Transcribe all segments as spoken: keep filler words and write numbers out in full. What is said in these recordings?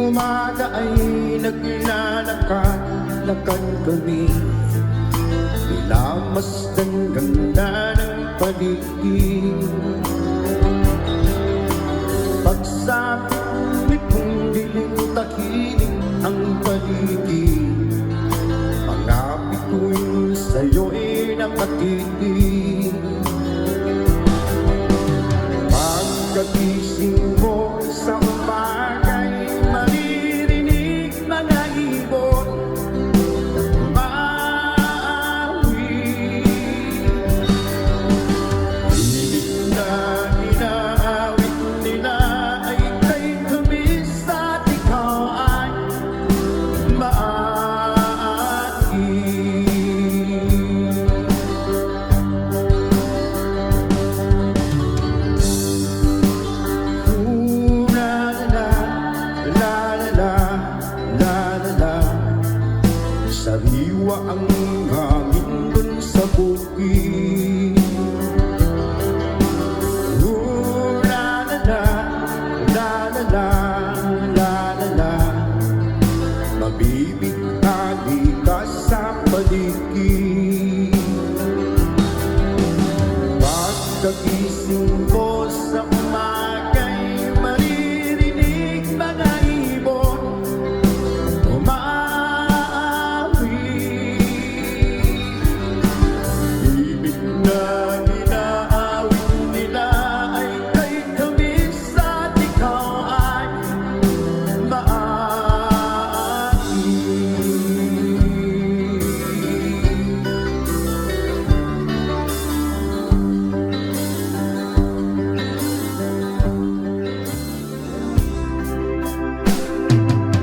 Umaga ay naglalakad-lakad kami, minamasdan ganda ng paligid. Pagsapit nitong dilim, tahimik ang paligid. Mga bituin sa'yo'y nakatitig. Pagkagising mo sa umaga'y maririnig mga ibon umaawit. Ibig na inaawit nila ay kay Lumis at ikaw ay maagi. Ooh, la, la, la, la, la, la, la, la. Sariwa ang hangin dun sa bukid. Ooh, la, la, la, la, la, la, la, la, la. Mabibig-ani ka sa paligid. Pagkagising mo sa umaga'y maririnig mga ibon umaawit. Ibig na inaawit nila ay kay Lumis at ikaw ay maagi.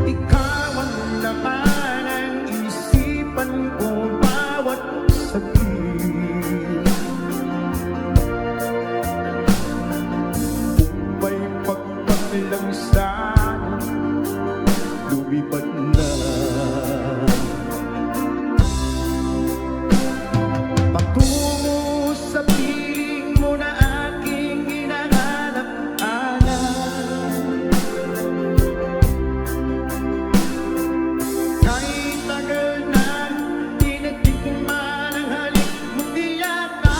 Ikaw ang laman ng isipan ko bawat saglit. Kung may pagpaklang sana, lumipad na. Patungo sa piling mo na aking hinahanap-hanap. Kahit tagal nang di natikman ang halik mong yakap.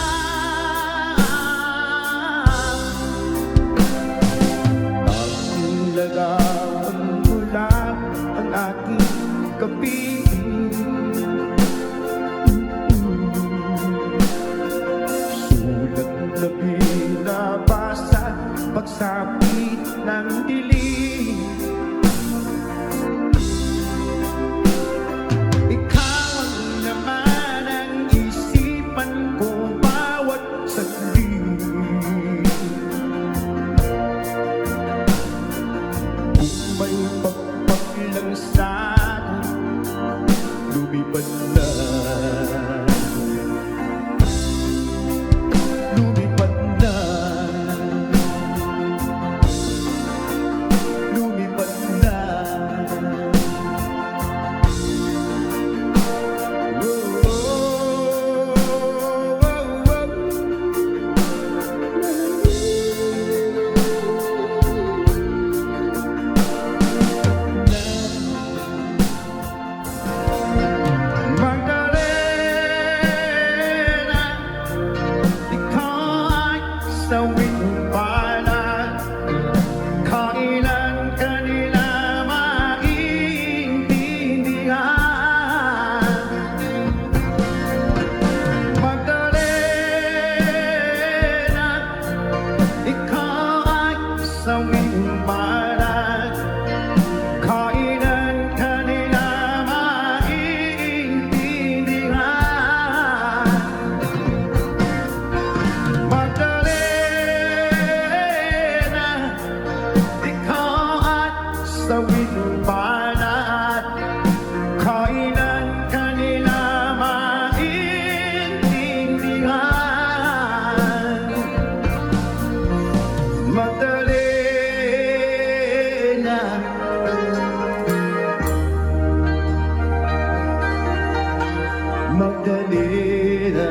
Ang lagawan mo lang ang aking kapiling. Sulat na binabasa pagsapit ng dilim. Ikaw ang laman ng isipan ko bawat saglit. Kung may pagpaklang sana, lumipad na. Lumipad na. Lumipad na. Oh, oh, oh, oh. Magdalena, ikaw ay sawing palad, kailan ka nila maiintindihan? Magdalena, ikaw ay sawing palad, kailan ka nila maiintindihan? Magdalena, ikaw ay sawing palad, kailan ka nila maiintindihan? Magdalena, Magdalena.